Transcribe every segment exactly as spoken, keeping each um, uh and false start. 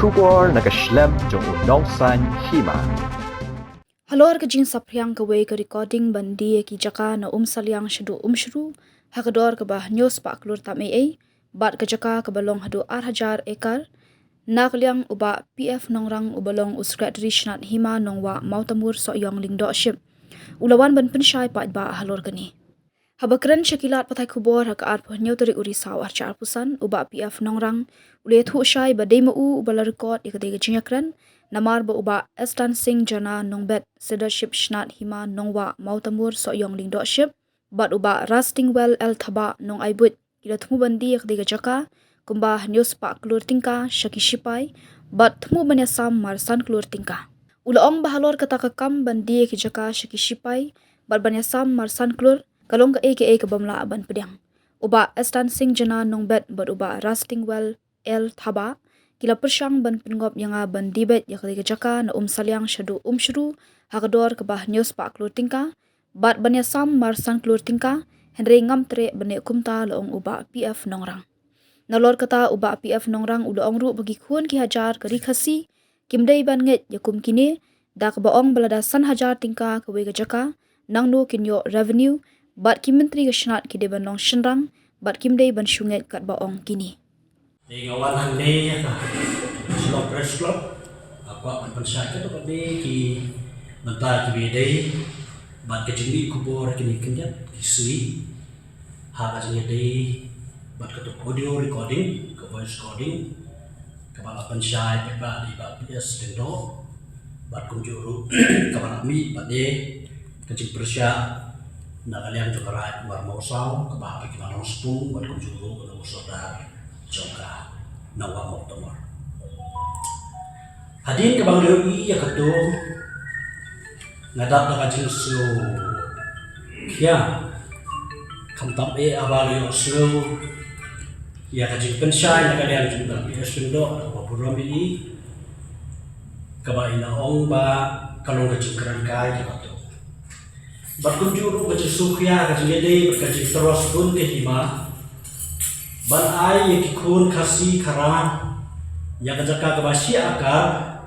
Khubor na ka shlem jong u nongsaiñ hima. Halor ka jingsaphriang kawei ka recording ban die ki jaka na Umsaliang shaduh Umshru, ha ka dor kaba hynñiew spah klur tam ei ei, bad ka jaka kaba long haduh ar hajar ekar, na ka liang u Bah P F Nongrang uba long u Secretary Shnat Hima Nongwah Mawtamur Sohiong Lyngdoh Ship, u la wan ban pynshai paidbah halor kane. Haba kren sha ki lad pathai khubor ha ka arphew hynñiew tarik u Risaw arhajar arphew san, u Bah P F Nongrang u la ïathuh shai ba dei ma u uba la record ïa katei ka jingïakren, namar ba u Bah Estan Singh Jana Nongbet, Secretary Shnat Hima Nongwah Mawtamur Sohiong Lyngdoh Ship, bad u Bah Rastingwell L Thabah Nongaibuit, ki la thmu ban die ïa katei ka jaka kumba hynñiew spah klur tyngka sha ki shipai, bad thmu ban ïasam mar san klur tyngka. U la ong ba halor kata ka kam ban die ïa ki jaka sha ki shipai bad ban ïasam mar san klur, ka long kaei kaei kabym lah ban pdiang. U Bah Estan Singh Jana Nongbet bad u Bah Rastingwell L Thabah ki la pyrshang ban pynngop ïa nga ban die beit ïa katei ka jaka na Umsaliang shaduh Umshru, ha ka dor kaba hynñiew spah klur tyngka, bad ban ïasam mar san klur tyngka, hynrei ngam treh ban leh kumta, la ong u Bah P F Nongrang. Nalor kata, u Bah P F Nongrang u la ong ruh ba ki khun ki hajar ka Ri Khasi kim dei ban ngeit ïa kum kine, da kaba ong ba lada san hajar tyngka kawei ka jaka, nangno kin ïoh revenue, bad ki myntri ka Shnat ki dei ban long shynrang, bad kim dei ban shu ngeit katba ong kine. Te nga wan hangne ïa ka Shillong Press Club, nga kwah ban pynshai katto katne ki bynta kiba ïadei bad ka jingmih khubor kine ki khyndiat ki sngi, ha ka jingïadei bad kato audio recording, ka voice recording, kaba la pynshai bad ba dei Bah P S Lyngdoh, bad kumjuh ruh kaba la mih bad dei ka jingpyrshah na ka liang jong ka Raid War Mawsaw, kaba hap ïa ki nongshong shnong, bad kumjuh ruh na u Sordar jong ka Nongwah Mawtamur. Hadien kaba nga la ïohi ïa kato, nga dap da ka jingsngewkhia, khamtam eh haba nga ïohsngew ïa ka jingpynshai na ka liang jong u Bah P S Lyngdoh, kaba burom ïa i, kaba i la ong ba ka long ka jingkren kai ïa kato. Bad kumjuh ruh ka jingsngewkhia, ka jingïadei bad ka jingtros bun ka hima ban ai ïa ki khun Khasi Khara ïa ka jaka kaba shi akar,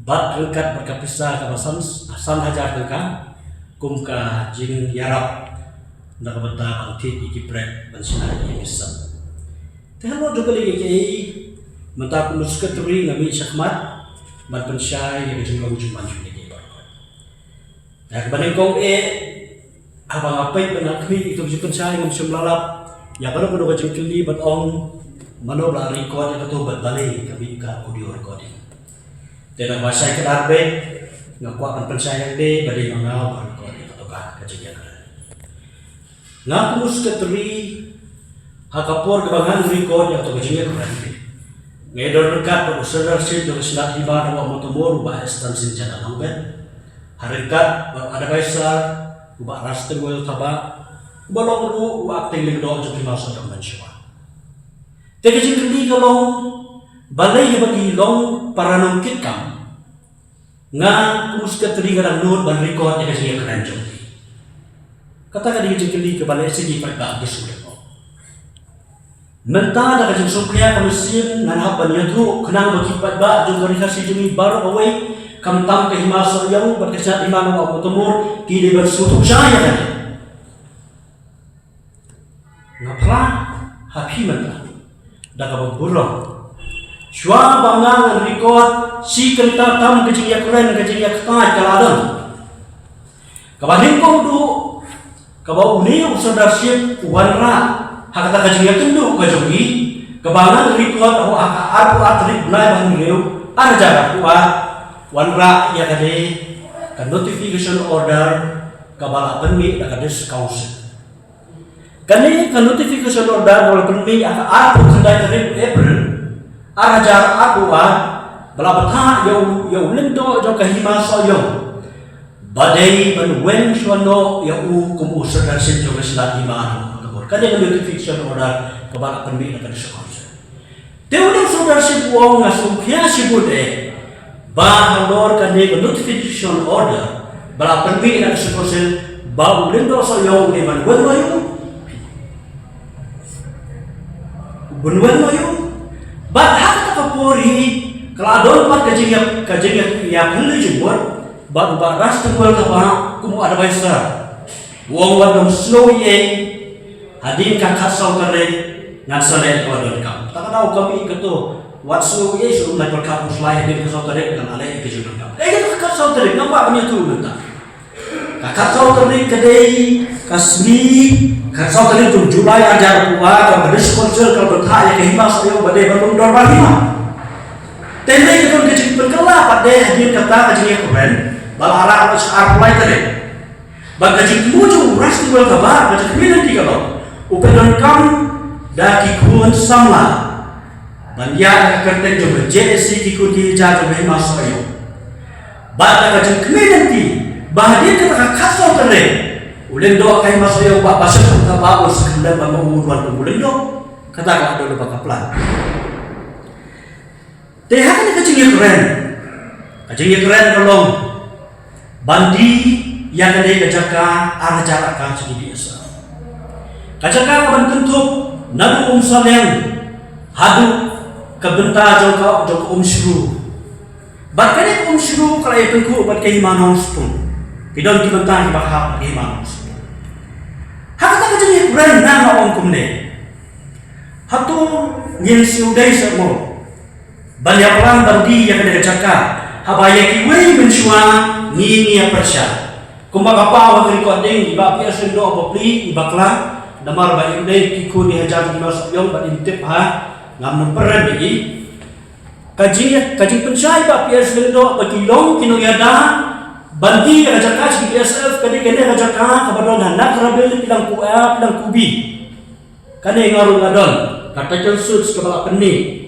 bad ryngkat bad ka pisa kaba san, san hajar tyngka, kum ka jingïarap na ka bynta ban thied ïa ki bret ban shna ïa ki san. Te halor jong kane kaei, mynta kum u Secretary nga mih shakhmat ban pynshai ïa ka jinglong jingman jong kine baroh. Ïa kaba nyngkong eh, haba nga peit bad nga khmih ïa kato ka jingpynshai, ngam shym la lap ïa kano kano ka jingkylli ban ong mano ba la record ïa kato bad balei ka mih ka audio recording. Te naba shai kdar beit, nga kwah ban pynshai hangne ba dei ma nga uba record ïa kato ka, ka jingïakren. Nga kum u Secretary, ha ka por kaba ngan record ïa kato ka jingïakren, nga ïadon ryngkat bad u Sordar Chief jong ka Shnat Hima Nongwah Mawtamur, u Bah Estan Singh Jana Nongbet, ha ryngkat bad u advisor, u Bah Rastingwell Thabah, uba long ruh u acting lyngdoh jong ka Hima Sohiong mynshuwa. Te ka jingkylli ka long, balei ba ki long para nongkitkam, nga kum u Secretary nga dang nud ban record ïa ka jingïakren jong ki? Kata ka dei ka jingkylli kaba lehse ki paidbah ki sngewthuh. Mynta da ka jingsngewkhia ka mynsiem ngan hap ban ïathuh, khnang ba ki paidbah jong ka Ri Khasi jong ngi baroh kawei, khamtam ka Hima Sohiong bad ka Shnat Hima Nongwah Mawtamur, ki dei ban sngewthuh shai ïa kane. Nga phla ha phi mynta da kaba burom, shuwa ba nga ngan record, shi kynta tam ka jingïakren, ka jingïakyntait ka la don. Kaba nyngkong duh, kaba une u Sordar Chief u wanrah ha kata ka jingïakynduh ka jong ngi, kaba ngan record ha ka arphew ar tarik bnai ba hynriew, ar hajar arphew ar, wanrah ïa kane ka notification order kaba la pynmih da ka District Council. Kane ka notification order ba la pynmih ha ka arphew khyndai tarik April, ar hajar arphew ar, ba la bthah ïa u, ïa u Lyngdoh jong ka Hima Sohiong ba dei ban weng shuwa noh ïa u kum u Sordar Chief jong ka Shnat Hima Nongwah Mawtamur. Kane ka notification order kaba la pynmih na ka District Council. Te une u Sordar Chief u ong, nga sngewkhia shibun eh ba halor kane ka notification order ba la pynmih na ka District Council, ba u Lyngdoh Sohiong u dei ban weng noh ïa u. Ban weng noh ïa u. Bad ha kata ka por hi, Ka la don pat ka jingïap, ka jingïap, ïap hynriew jingmut bad u Bah Raj Tymbuwal Thabah kum u advisor. U ong wat nym sngew ei ei hadien ka khatsaw tarik ngan sa leh ïa ka ïadonkam. Ta ka daw ka mih kato, wat sngew ei ei, shu ym leit pyrkhat khuslai, hadien ka saw tarik ngan leh ïa ka jingdonkam. Ei, ka khatsaw tarik ngam kwah ban ïathuh mynta. Ka khatsaw tarik ka dei ka sngi, khatsaw tarik jong July arhajar arphew ar, ka District Council ka la bthah ïa ka hima Sohiong ba dei ban long dorbar hima. Te hynrei ka don ka jingpynkylla pat de hadien kata ka jingïakren ba la rah noh sha arphew lai tarik. Bad ka jingthmu jong u Raj Tymbuwal Thabah, ka jingkmen lynti ka long, u pyndonkam da ki khun samla ban ïaid ha ka kyrteng jong ka J S C, ki khun ki hajar jong ka hima Sohiong. Bad da ka jingkmen lynti ba hadien kata ka khatsaw tarik u Lyngdoh ka hima Sohiong, Bah Bashir Thabah un sa khyndem ban mih, u wan kum u Lyngdoh. Kata ka la don lypa ka plan. Te ha kane ka jingïakren, ka jingïakren ka long ban die ïa kane ka jaka arhajar acre sha ki B S F. Ka jaka ka ban kynthup naduh Umsaliang haduh ka bynta jong ka, jong ka Umshru. Bad kane ka Umshru ka la ïatyngkhuh bad ka hima Nongspung. Ki don ki bynta kiba hap bad ka hima Nongspung. Ha kata ka jingïakren nga ong kumne. Hato ngin siew dei seh mo ban ïa plan ban die ïa kane ka jaka, haba ïa kiwei mynshuwa ngi, ngi ïa pyrshah. Kumba ka paw ha ka recording, i Bah P S Lyngdoh bapli i bakla, namar ba im dei ki khun ki hajar ki hima Sohiong bad im tip ha, ngam nang pyrem ïa i. Ka jing, ka jingpynshai Bah P S Lyngdoh ba ki long ki nongïada ban die ïa ka jaka sha ki B S F, ka dei kane ka jaka kaba don ha Nagrabil, Pdeng Kuea, Pdeng Kubi. Kane nga ruh nga don ka title suit kaba la pynmih.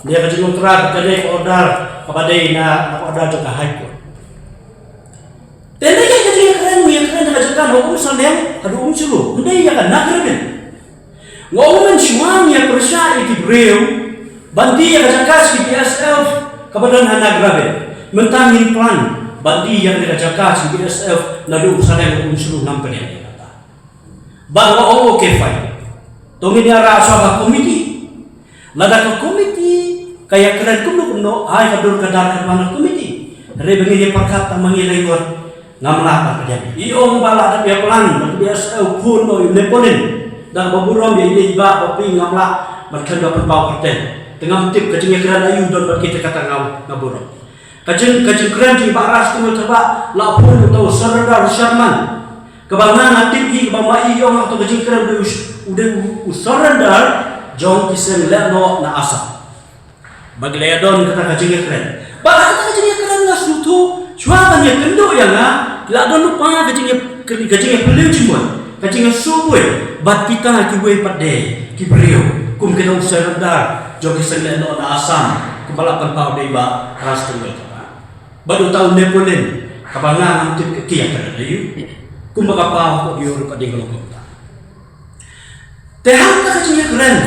Ïa ka jingnotice kane ka order kaba dei na, na order jong ka High Court. Te hynrei ka jingïakren, ïakren ha ka jaka na Umsaliang haduh Umshru, ym dei ïa ka Nagrabil. Nga ong mynshuwa ngi ïa pyrshah ïa ki briew ban die ïa ka jaka sha ki B S F kaba don ha Nagrabil. Mynta ngin plan ban die ïa ka jaka sha ki B S F naduh Umsaliang haduh Umshru, ngam pdiang ïa kata. Bad nga ong okay, fine. To ngin ïa rah shuwa ha komiti. Lada ka komiti ka ïakren kumno kumno, ai ka dur ka dar ka ban ha komiti. Hynrei ba ngin ïa pyrkhat tang ma ngi lai ngut, ngam lah ban pdiang. I ong ba la dep ïa plan, ba dep ïa shu khun noh ïa u Napoleon. Da ba burom ïa i, i Bah bapli, ngam lah ban khlem da pynpaw kyrteng. Te ngam tip ka jingïakren aïu don bad kita, kata nga, nga burom. Ka jing, ka jingkren jong i Bah Raj Tymbuwal Thabah la phone uta u Surrender Sherman. Kaba nga, nga tip hi, kaba ma i ong ha kato ka jingkren u dei u, u dei u, u Surrender jong ki seng lehnoh na Assam. Ba ki la ïadon kata ka jingïakren. Bad ha kata ka jingïakren nga sngewthuh, shuwa ban ïakynduh ïa nga, ki la don lypa ka jingïa, ka jingïaphylliew jingmut, ka jingïasuhbuit bad kita kiwei pat de ki briew kum kita u Surrender jong ki seng lehnoh na Assam, kumba la pynpaw da i Bah Raj Tymbuwal Thabah. Bad uta u Napoleon, kaba nga ngam tip ka ki ïakren aïu. Kumba ka paw ka ïoh ruh ka dei ka long kumta. Te ha kata ka jingïakren,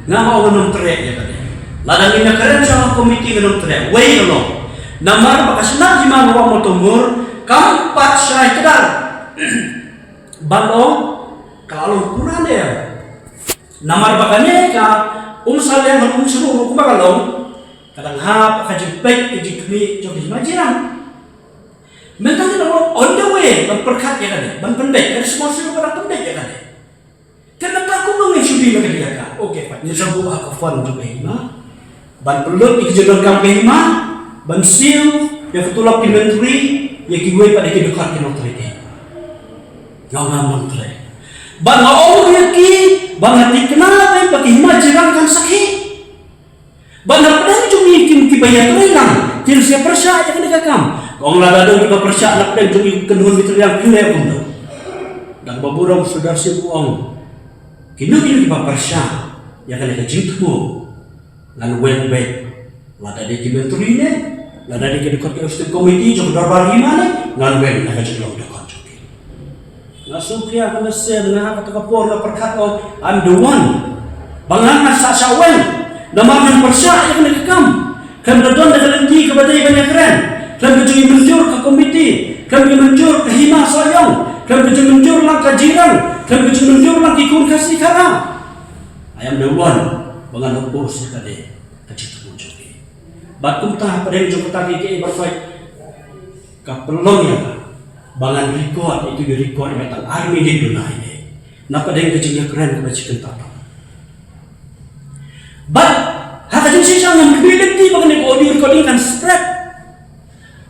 nga ma ong ngam treh ïa kane. Lada ngin ïakren sha ka komiti ngam treh. Wei ka long, namar ba ka shnat hima Mawmotomur kam pat shai kdar. Ban ong ka la long pura ne. Namar ba kane ka Umsaliang haduh Umshru ruh kumba ka long, ka dang hap ka jingpeit ka jingkhmih jong ki hima jirang. Mynta ngi la long on the way ban pyrkhat ïa kane, ban pynbeit, ka dei symbolism ban pynbeit ïa kane. Te mynta kumno ngin shu die ïa kane ka jaka? Okay, fine, ngin sa buh ha ka fund jong ka hima ban pynlut ïa ki jingdonkam ka hima, ban siew ïa ka tulop ki myntri, ïa kiwei pat ïa ki dkhot ki nongtrei ka hima. Nga ong ngam treh. Bad nga ong ïa ki ba nga thikna ba ki hima jirang kan sakhi. Bad na pdeng jong ngi kin kiba ïatrei lang kin sa pyrshah ïa kane ka kam. Ka ong lada don kiba pyrshah na pdeng jong ngi, kynhun ki trai lang, phin leh kumno? Da kaba burom Sordar Sing u ong, kino kino kiba pyrshah ïa kane ka jingthmu, ngan weng beit. Lada dei ki myntri ne, lada dei ki dkhot ki executive committee jong ka dorbar hima ne, ngan weng na ka jinglong dkhot jong ki. Nga sngewkhia ka mynsiem, nga ha kata ka por nga pyrkhat, oh, I'm the one. Ba nga ngan sa shah weng. Namar ngan pyrshah ïa kane ka kam. Khlem da don da ka lynti kaba dei ban ïakren. Khlem ka jingmynjur ka komiti. Khlem ka jingmynjur ka hima Sohiong. Khlem ka jingmynjur lang ka jirang. Khlem ka jingmynjur lang ki khun Khasi Khara. I am the one ba ngan oppose ïa kane ka jingthmu jong ki. Bad kumta ha pdeng jong kata ki, ki, baroh ka pynlong ïa nga ba ngan record ïa itu, record ïa tang ar minit duna ine. Na pdeng ka jingïakren kaba shi kynta tam. Bad ha ka jingshisha ngam khmih lynti ba kane ka audio recording kan spread.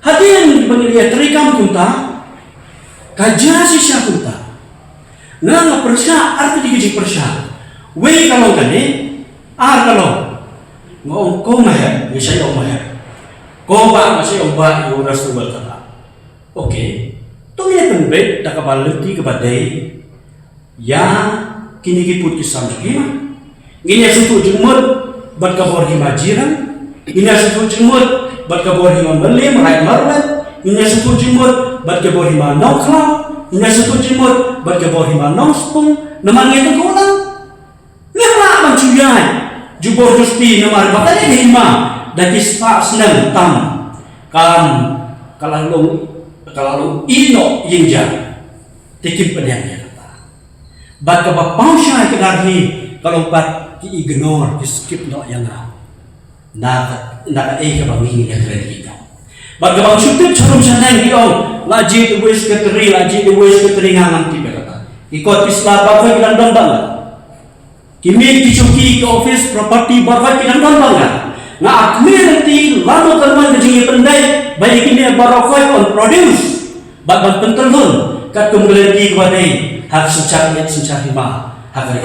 Hadien ba ngi ïatrei kam kumta, ka jia shisha kumta. Nga nga pyrshah artylli ki jingpyrshah. Wei ka long kane, ar ka long. Nga ong ko Maher, nga shah ong Maher. Ko Bah, nga shah ong Bah, ïa u rest u bad kata. Okay. To ngin ïa pynbeit da kaba lynti kaba dei ïa kine ki pud ki sam jong hima. Ngin ïa sngewthuh jingmut bad ka bor hima Jirang. Ngin ïa sngewthuh jingmut bad ka bor hima Mylliem, Raid Marwet. Ngin ïa sngewthuh jingmut bad ka bor hima Nongkhlaw. Ngin ïa sngewthuh jingmut bad ka bor hima Nongspung. Namar ngi tang ko lang. Ngim lah ban shu ïaid jubor justi namar ba ka dei ka hima da ki spah snem tam. Kam ka la long, ka la long ïehnoh ïing jam. Te kim pdiang ïa kata. Bad kaba paw shai ka dar hi ka long pat ki ignore, ki skip noh ïa nga. Na, na kaei kaba ngi ïakren ïa ka. Bad kaba shu tip sharum shaneng ki ong la jied uwei u secretary, la jied uwei u secretary, nga ngam tip ïa kata. Ki kot ki sla baroh ki dang don bad nga. Ki miej ki shuki ki office property baroh ki dang don bad nga. Nga khmih lynti lano kynmaw ka jingïapynbeit ba ïa kine baroh on produce bad ban pyntyllun katkum ka lynti kaba dei ha ka synshar ïing synshar hima ha ka ri.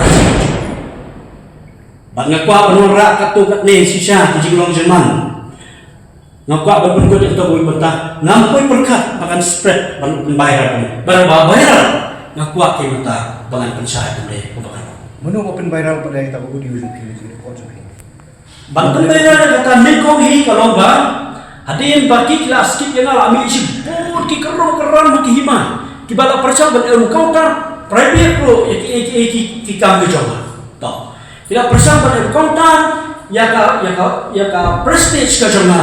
Bad nga kwah ban wanrah katto katne shisha ki jinglong jingman. Nga kwah ban pynkut ïa kato kawei bynta. Ngam poi pyrkhat ba kan spread ban pynviral. Ba, ba viral. Nga kwah ki mynta ba ngan pynshai kumne kumba kan. Mano ba pynviral pat ïa kata ka audio jong phi, jong phi, jong phi? Ban pynviral ïa kata nyngkong hi ka long ba hadien ba ki la skip ïa nga, la mih shibun ki kyrong kyrang ki hima kiba la pyrshang ban encounter private ruh ïa ki, ïa ki, ïa ki, ki kam ki jong nga. To. Ki la pyrshang ban encounter ïa ka, ïa ka, ïa ka prestige ka jong nga.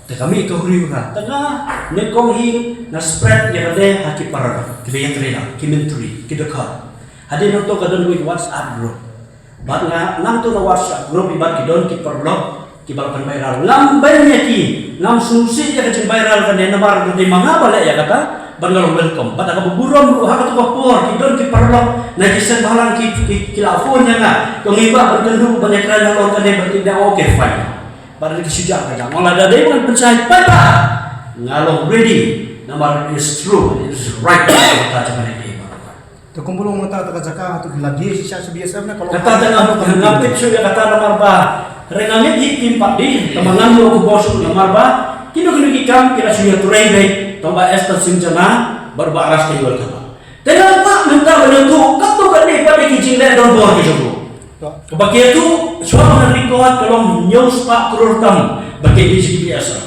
Te ka mih ka huri ka. Te nga nyngkong hi nga spread ïa kane ha ki para, ki ïatrei, ki myntri, ki dkhot. Hadien nangto ka don kawei ka WhatsApp group. Bad nga nangto na WhatsApp group bad ki don ki paralok kiba la pynviral. Ngam ban ïa ki, ngam sngewsih ïa ka jingviral kane namar ka dei ma nga ba leh ïa kata. Bad nga long welcome. Bad ha kaba burom ruh ha kato ka por ki don ki paralok na ki seng bhalang ki, ki, ki la phone ïa nga. Ko ngi ba ban kynduh ban ïakren halor kane, bad ki da, okay, fine. Bad ki shu jah ka jah. Nga la da dei ban pynshai pat ba nga long ready. Namar it is true, it is right. Kata jong kane ki. Te kumba long mynta kata ka jaka, hato ki la die shisha sha B S F ne ka long? Kata te ngam, ngam tip shuh ïa kata namar ba hynrei nga ngeit hi kim pat die, tangba ngam ïoh khubor shuh namar ba kino kino ki kam ki la shu ïatrei beit, tangba Esther Singh Jana bad Bah Rash Tewel kata. Te ngam kwah mynta ban ïathuh katto katne pat ïa ki jingleh donbor ki jong u. Kaba ki ïathuh shuwa ban record ka long hynñiew spah klur tam ba ki die sha B S F.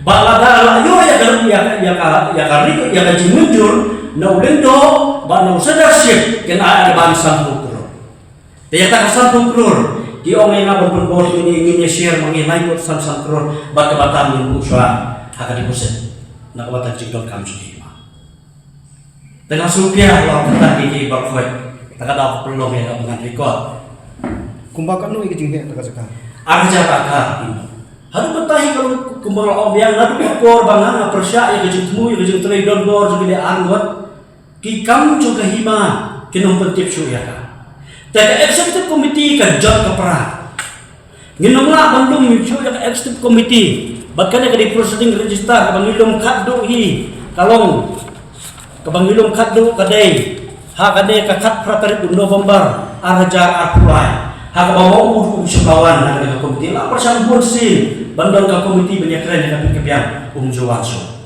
Ba lada la ïoh ïa ka, ïa, ïa ka, ïa ka ri, ïa ka jingmynjur na u lyngdoh bad na u Sir Dharship, kin ai advance sanphew klur. Te ïa kata ka sanphew klur ki ong ïa nga ban pynbor ïa ngi, ngin ïa share ma ngi lai ngut san san klur bad kaba tam ngin buh shuwa ha ka deposit na kaba tam jingdonkam jong ngi. Te nga sngewkhia halor kata ki, ki baroh. Te ka dei ka pynlong ïa nga ba ngan record. Kumba katno ïa ka jingheh kata ka jaka? Ar hajar acre. Haduh mynta hi ka long kumba nga la ong biang, naduh ka por ba nga, nga pyrshah ïa ka jingthmu, ïa ka jingtrei donbor jong ki leh ar ngut. Ki kam jong ka hima kin ym pyntip shuh ïa ka. Te ka executive committee ka jot ka pra. Ngin ym lah ban lum shuh ïa ka executive committee. Bad kane ka dei proceeding register kaba ngi lum khatduh hi ka long. Kaba ngi lum khatduh ka dei ha kane ka khatphra tarik u November ar hajar arphew lai. Ha kaba ma u ruh u shu wan ha kane ka committee, la pyrshang bun sien ban don ka committee ban ïakren ïa ka pyrkhat biang, um ju wan shuh.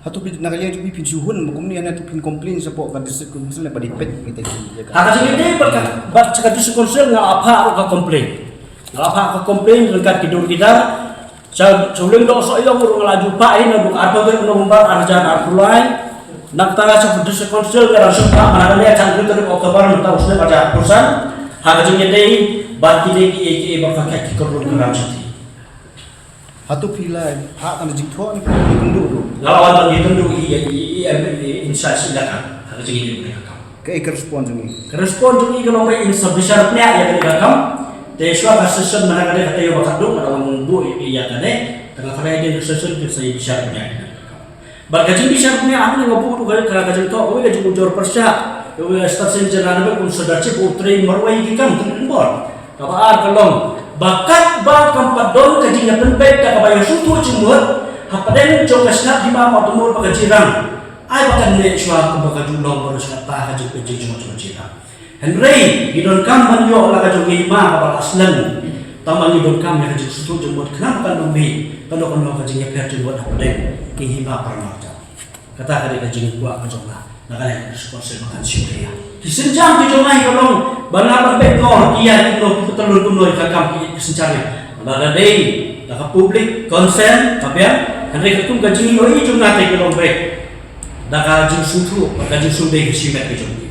Hato phi na ka liang jong phi phin shu hun ba kumne ne, hato phin complain shapoh ka district council ne ba dei peit kita ki jaka? Ha ka jingïadei bad ka, bad ka district council nga la phah ka complain. Nga la phah ka complain ryngkat ki dur ki dar. Sha, sha u lyngdoh Sohiong ruh nga la ju phah hi naduh arphew tarik November ar hajar arphew lai. Nangta sha district council nga la shu phah mynta ka dei ka arphew tarik October mynta u snem ar hajar arphew san. Ha ka jingïadei bad kine ki, ki, ki ba ka ki kyrduh kyrduh sha ki. Hato phi la phah tang da jingthoh ne phi la ïakynduh ruh? Nga la wan ban ïakynduh ïa, ïa, ïa, ïa in charge ïa ka kam. Ha ka jingïakynduh ïa ka kam. Kaei ka respond jong i? Ka respond jong i ka long ba in sa bishar pynïaid ïa ka kam. Te shuwa ka session mynta ka dei ka taïew ba khatduh, nga la wan buh ïa ka dei, te nga tharai dei ka session kin sa ïa bishar bniah. Bad ka jingbishar bniah hangne nga buh ruh ka, ka, ka jingthoh kawei ka jingujor pyrshah, kawei ka Assistant General ba un sa da chip u trei marwei ki kam tang bor. Kaba ar ka long ba katba kam pat don ka jingïapynbeit da kaba ïasngewthuh jingmut hapdeng jong ka shnat hima Mawtamur bad ka Jirang. Ai ba kan leh shuwa kumba ka ju long baroh shi katta ka jingpynjah jingmut jong ka Jirang. Hynrei ngi donkam ban ïoh la ka jong ngi hima kaba la slem. Tangba ngi donkam ïa ka jingsngewthuh jingmut khnang ba kan ym mih kano kano ka jingïapher jingmut hapdeng ki hima para marjan. Kata ka dei ka jingkwah ka jong nga na ka liang ka District Council ba kan shu ïa. Ki sienjam ki jong nga hi ka long ba nga ban peit ngor ïa kumno ki patlun kumno ïa ka kam ki, ki sienjam ïa. Lada dei da ka public consent ka biang, hynrei katkum ka jingïohi jong nga te ka long beit da ka jingsngewthuh bad ka jingsngewdei ka shimet ka jong ngi.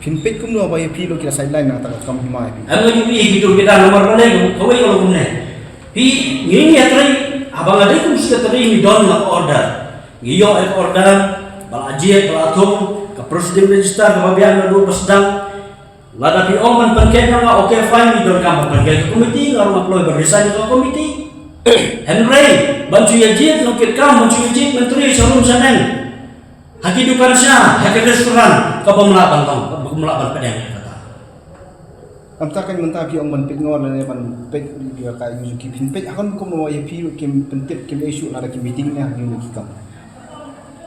Phin peit kumno ba ïa phi lo ki la sideline na kata ka kam hima ïa phi? Em, ngi ïohi ki dur ki dar namar balei kawei ka long kumne. Phi, ngi ngi ïatrei, haba nga dei kum secretary ngi don la ka order. Ngi ïoh ïa ka order ba la jied ba la thung, ka proceeding register kaba biang naduh ba sdang. Lada phi ong ban pynkhiah ïa nga, okay, fine, ngi donkam ban pynkhiah ïa ka committee, nga ruh nga pynlong ban resign ïa ka committee. Hynrei ban shu ïa jied nongkitkam, ban shu ïa jied myntri sha rum sha neng, ha ki dukan sha, ha ki restaurant, ka bym lah ban long, ka bym lah ban pdiang ïa kata. Kumta kan mynta phi ong ban peit ngor lane ban peit ïa ka ïa ki, phin peit ha kan kumno ïa phi kim pyntip kim issue lada ki meeting ne ha ki kam.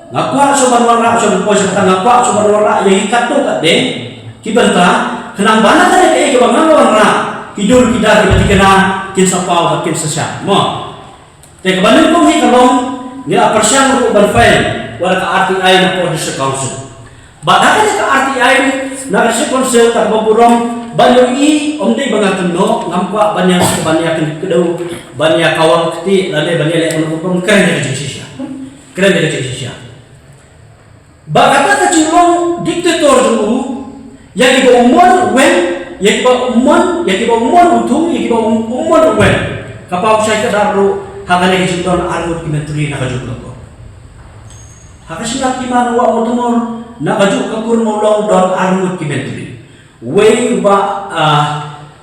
Nga kwah shuh ban wanrah, shuh ban poi sha kata, nga kwah shuh ban wanrah ïa ki katto katne ki bynta, khnang ba na kane kaei kaba nga wanrah, ki dur ki dar kiba thikna kin sa paw bad kin sa shah. Mo. Te kaba nyngkong hi ka long, ngi la pyrshang ruh ban file wat la ka R T I na ka District Council. Bad ha kane ka R T I na ka District Council, kaba burom ban ïohi, ym dei ba nga kynnoh, ngam kwah ban ïa, ban ïa kynnoh, ban ïa kawang kti lane ban ïa leh kano kano, kren ïa ka jingshisha. Kren ïa ka jingshisha. Ba kata ka jinglong dictator jong u, ïa kiba u mon u wen, ïa kiba u mon, ïa kiba u mon u thung, ïa kiba u, u mon u wen. Ka paw shai ka dar ruh ha kane ka jingdon arngut ki myntri na kajuh ka kur. Ha ka shnat hima na Wah Mawtamur na kajuh ka kur Mawlong don arngut ki myntri. Wei u Bah, ah,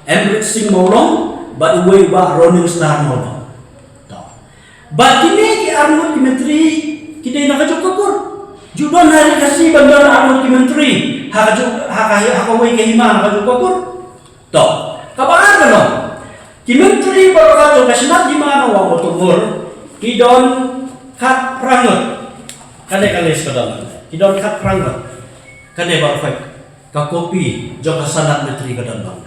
Amrit Singh Mawlong bad uwei u Bah Roningstar Mawlong. To. Bad kine ki arngut ki myntri ki dei na kajuh ka kur. Ju don ha ri Khasi ban don arngut ki myntri ha kajuh, ha ka, ha kawei ka hima na kajuh ka kur. To, kaba ar ka long, ki myntri baroh ka jong ka shnat hima na Wah Mawtamur ki don khatphra ngut. Kane ka list ka don, ki don khatphra ngut. Kane ba peit ka copy jong ka sanad myntri ba don bang.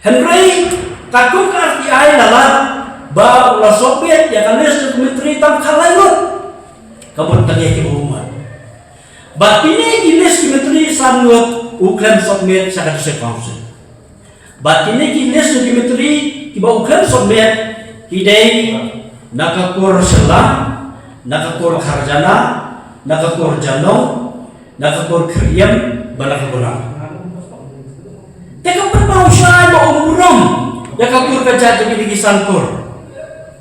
Hynrei katkum ka R T I la lap ba u la submit ïa ka list jong ki myntri tang khatlai ngut. Ka mut tang ïa kiba u mon. Bad kine ki list ki myntri san ngut u khlem submit sha ka District Council. Bad kine ki list ki myntri kiba u khlem submit ki dei na ka kur Shella, na ka kur Kharjana, na ka kur Janong, na ka kur Khyriem, bad na ka kur Ram. Te ka pynpaw shai ba um burom ïa ka kur ka jait jong kine ki san kur.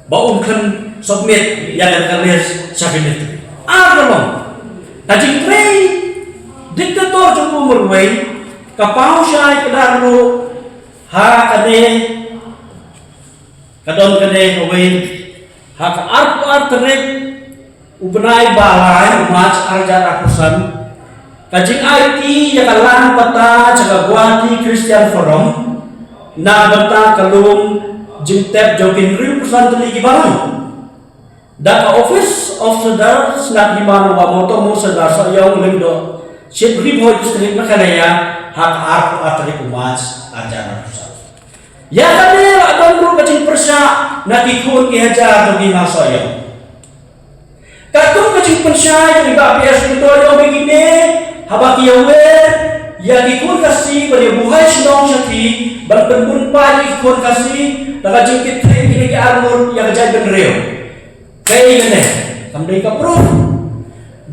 Ba um khlem submit ïa ka list sha ka myntri. Ar ka long, ka jingtrei dictator jong u marwei ka paw shai ka dar ruh ha kane, ka don kane kawei, ha ka arphew ar tarik u bnai ba lai u March arhajar arphew san, ka jingaiti ïa ka lang bynta sha ka Guwahati Christian Forum na bynta ka lum jingtep jong ki hynriew phew san tylli ki balang. Da ka Office of Sardar Shnat Hima na Wah Mawtamur, Sardar Sohiong Lyngdoh, Chief Ri Bhoi District, Meghalaya, ha ka arphew ar tarik u March arhajar arphew san. Ïa kane la don ruh ka jingpyrshah na ki khun ki hajar jong ki Hima Sohiong. Katkum ka jingpynshai jong i Bah P S Lyngdoh ïa kine, haba ki ïawer ïa ki khun Khasi ban ïa buhai shnong sha ki, ban pynbun paid ïa ki khun Khasi da ka jingkit khlieh kine ki arngut ïa ka jaitbynriew. Kaei kane? Kam dei ka proof.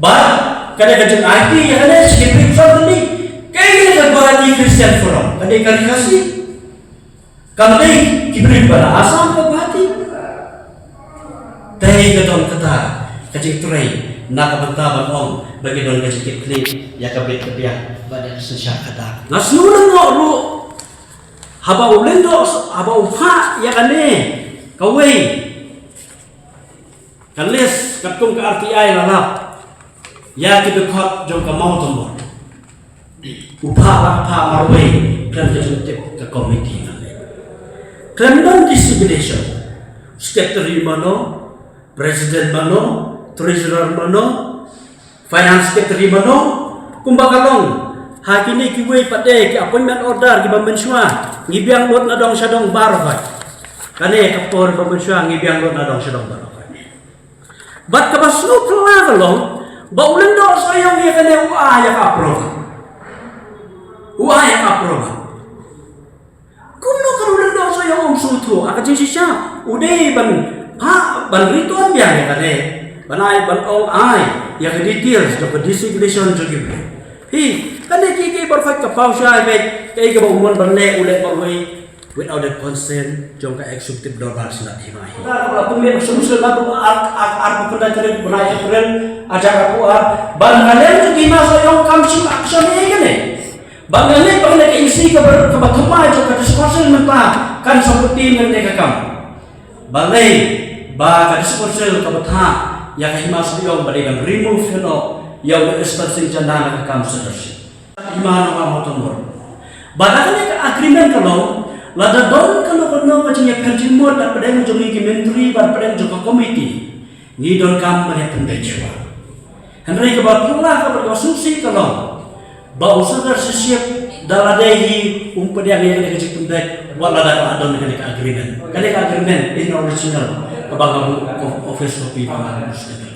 Bad kane ka jingaiti ïa kane sha ki hynriew phew san tylli. Kaei kane ka Guwahati Christian Forum? Ka dei ka ri Khasi? Kam dei ki briew ba na Assam ka Guwahati? Te ka don kata ka jingtrei na ka bynta ban ong ba ki don ka jingkit khlieh ïa ka bit ka biang bad ïa ka synshar khadar. Nga sngew lyngngoh ruh Haba u Lyngdoh, haba u phah ïa kane kawei ka list katkum ka R T I la lap ïa ki dkhot jong ka Mawtamor. U phah la phah marwei, khlem ka jingtip ka committee. Khlem don designation, secretary mano, president mano, treasurer mano, finance secretary mano, kumba ka long ha kine kiwei pat de ki appointment order kiba mynshuwa, ngi biang lut na dong sha dong baroh. Kane ka por ba mynshuwa ngi biang lut na dong sha dong baroh. Bad kaba sngewphylla ka long ba u Lyngdoh Sohiong ïa kane u ai ïa ka approval. U ai ïa ka approval. Kumno ka u Lyngdoh Sohiong um sngewthuh? Ha ka jingshisha u dei ban, ha, ban return biang ïa kane, ban ai, ban ong ai ïa ka details jong ka designation jong ki briew. Hi, kane ki, ki baroh ka paw shai beit, kaei kaba u mon ban leh u leh marwei without the consent jong ka executive dorbar shnat hima hi. Ka la pynmih solution na ar, ar, ar pynda tarik bnai April, ajar aku ar, ban ka lem jong ki hima Sohiong kam shim action ïa kane. Ba nga leh ba nga leh ka E C ka bar, ka ba thymmai jong ka District Council mynta kan sa pyrthei ngan leh ka kam. Balei ba ka District Council ka ba thah ïa ka hima Sohiong ba dei ban remove heno ïa u Eastern Singh Janda na ka kam suddenship. Hima na ka Mawtamor. Ba da ka leh ka agreement ka long, lada don kano kano ka jingïapher jingmut da pdeng jong ngi ki myntri bad pdeng jong ka committee, ngi donkam ban ïa pynbeit shuwa. Hynrei kaba phylla kaba sngewsih ka long ba u Sir Shishir da lade hi um pdiang ïa kane ka jingpynbeit wat lada ka la don kane ka agreement. Kane ka agreement in original kaba nga buh office copy ba nga buh.